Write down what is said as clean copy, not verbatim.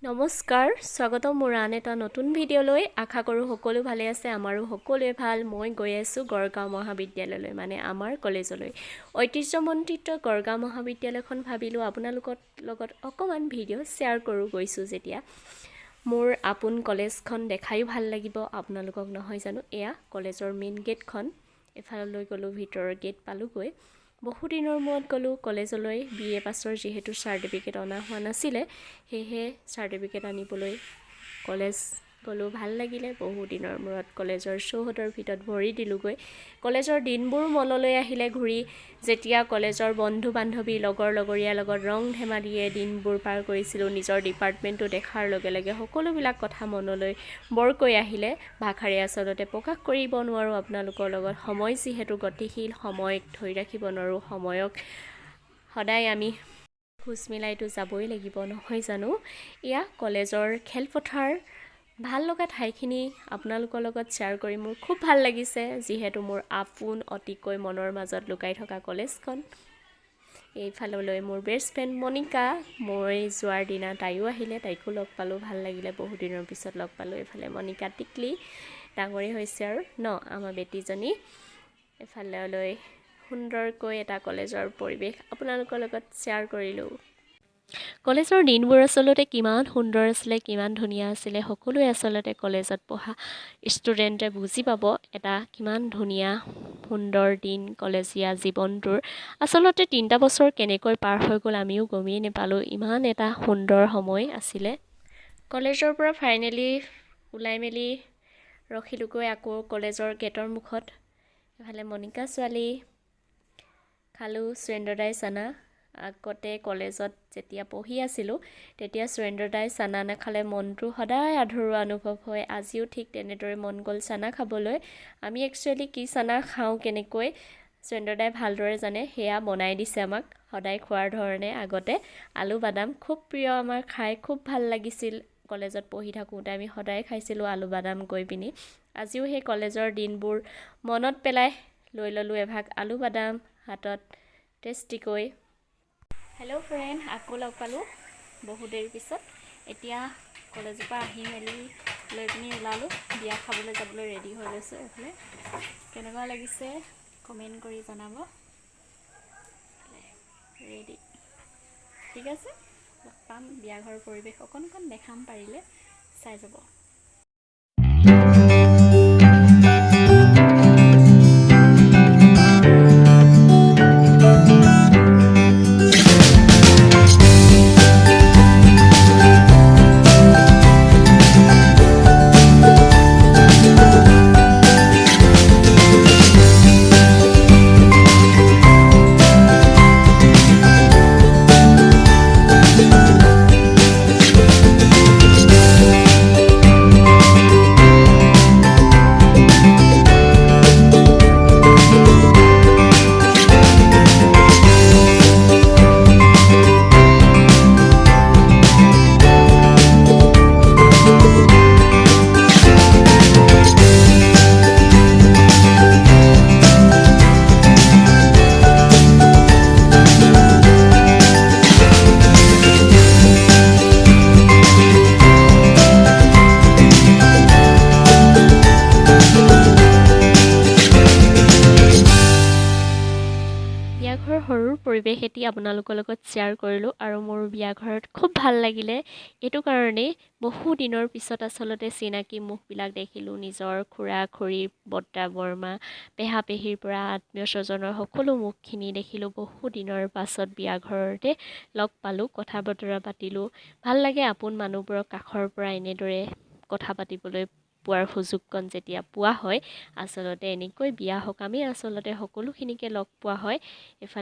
নমস্কাৰ, স্বাগতম মোৰ আন এটা নতুন ভিডিঅ'লৈ। আশা কৰোঁ সকলো ভালে আছে। আমাৰো সকলোৱে ভাল। মই গৈ আছোঁ গড়গাঁও মহাবিদ্যালয়লৈ, মানে আমাৰ কলেজলৈ। ঐতিহ্যমণ্ডিত গড়গাঁও মহাবিদ্যালয়খন ভাবিলোঁ আপোনালোকৰ লগত অকণমান ভিডিঅ' শ্বেয়াৰ কৰোঁ। গৈছোঁ যেতিয়া মোৰ আপোন কলেজখন দেখায়ো ভাল লাগিব আপোনালোকক, নহয় জানো? এয়া কলেজৰ মেইন গেটখন। এফাললৈ গ'লোঁ, ভিতৰৰ গেট পালোঁগৈ। বহুদিনৰ মূৰত গ'লোঁ কলেজলৈ। বি এ পাছৰ যিহেতু চাৰ্টিফিকেট অনা হোৱা নাছিলে, সেয়েহে চাৰ্টিফিকেট আনিবলৈ কলেজ গ'লোঁ। ভাল লাগিলে, বহুদিনৰ মূৰত কলেজৰ চৌহদৰ ভিতৰত ভৰি দিলোঁগৈ। কলেজৰ দিনবোৰ মনলৈ আহিলে ঘূৰি, যেতিয়া কলেজৰ বন্ধু বান্ধৱী, লগৰ লগৰীয়াৰ লগত ৰং ধেমালিৰে দিনবোৰ পাৰ কৰিছিলোঁ। নিজৰ ডিপাৰ্টমেণ্টটো দেখাৰ লগে লগে সকলোবিলাক কথা মনলৈ বৰকৈ আহিলে। ভাষাৰে আচলতে প্ৰকাশ কৰিব নোৱাৰোঁ আপোনালোকৰ লগত। সময় যিহেতু গতিশীল, সময়ক ধৰি ৰাখিব নোৱাৰোঁ। সময়ক সদায় আমি খোজ মিলাইতো যাবই লাগিব, নহয় জানো? এয়া কলেজৰ খেলপথাৰ। ভাল লগা ঠাইখিনি আপোনালোকৰ লগত শ্বেয়াৰ কৰি মোৰ খুব ভাল লাগিছে, যিহেতু মোৰ আপোন, অতিকৈ মনৰ মাজত লুকাই থকা কলেজখন। এইফাললৈ মোৰ বেষ্ট ফ্ৰেণ্ড মণিকা। মই যোৱাৰ দিনা তাইও আহিলে, তাইকো লগ পালোঁ। ভাল লাগিলে, বহুত দিনৰ পিছত লগ পালোঁ। এইফালে মণিকা টিকলি, ডাঙৰেই হৈছে আৰু ন আমাৰ বেটীজনী। এইফাললৈ সুন্দৰকৈ এটা কলেজৰ পৰিৱেশ আপোনালোকৰ লগত শ্বেয়াৰ কৰিলোঁ। কলেজৰ দিনবোৰ আচলতে কিমান সুন্দৰ আছিলে, কিমান ধুনীয়া আছিলে, সকলোৱে আচলতে কলেজত পঢ়া ষ্টুডেণ্টে বুজি পাব। এটা কিমান ধুনীয়া সুন্দৰ দিন কলেজীয়া জীৱনটোৰ। আচলতে 3টা বছৰ কেনেকৈ পাৰ হৈ গ'ল আমিও গমেই নাপালোঁ। ইমান এটা সুন্দৰ সময় আছিলে। কলেজৰ পৰা ফাইনেলি ওলাই মেলি ৰখিলোগৈ আকৌ কলেজৰ গেটৰ মুখত। এফালে মণিকা ছোৱালী। খালোঁ সুৰেন্দ্ৰ চানা। আগতে কলেজত যেতিয়া পঢ়ি আছিলোঁ, তেতিয়া সুৰেন্দ্ৰ দাই চানা নাখালে মনটো সদায় আধৰুৱা অনুভৱ হয়। আজিও ঠিক তেনেদৰে মন গ'ল চানা খাবলৈ। আমি একচুৱেলি কি চানা খাওঁ, কেনেকৈ, সুৰেন্দ্ৰ দাই ভালদৰে জানে। সেয়া বনাই দিছে আমাক সদায় খোৱাৰ ধৰণে। আগতে আলু বাদাম খুব প্ৰিয় আমাৰ, খাই খুব ভাল লাগিছিল। কলেজত পঢ়ি থাকোঁতে আমি সদায় খাইছিলোঁ আলু বাদাম গৈ পিনি। আজিও সেই কলেজৰ দিনবোৰ মনত পেলাই লৈ ল'লোঁ এভাগ আলু বাদাম হাতত টেষ্টিকৈ। হেল্ল' ফ্ৰেণ্ড, আকৌ লগ পালোঁ বহু দেৰিৰ পিছত। এতিয়া কলেজৰ পৰা আহি মেলি লৈ পিনি ওলালোঁ, বিয়া খাবলৈ যাবলৈ ৰেডি হৈ লৈছোঁ। এইফালে কেনেকুৱা লাগিছে কমেণ্ট কৰি জনাব। ৰেডি, ঠিক আছে, লগ পাম। বিয়া ঘৰৰ পৰিৱেশ অকণ অকণ দেখাম, পাৰিলে চাই যাব। বিয়াঘৰৰ সৰু পৰিৱেশ এটি আপোনালোকৰ লগত শ্বেয়াৰ কৰিলোঁ আৰু মোৰ বিয়াঘৰত খুব ভাল লাগিলে এইটো কাৰণেই, বহু দিনৰ পিছত আচলতে চিনাকি মুখবিলাক দেখিলোঁ। নিজৰ খুৰা খুৰী, বৰ্তা বৰমা, পেহা পেহীৰ পৰা আত্মীয় স্বজনৰ সকলো মুখখিনি দেখিলোঁ। বহু দিনৰ পাছত বিয়াঘৰতে লগ পালোঁ, কথা বতৰা পাতিলোঁ। ভাল লাগে আপোন মানুহবোৰক কাষৰ পৰা এনেদৰে কথা পাতিবলৈ পোৱাৰ সুযোগকণ যেতিয়া পোৱা হয়। আচলতে এনেকৈ বিয়া সকামেই আচলতে সকলোখিনিকে লগ পোৱা হয়। এইফালে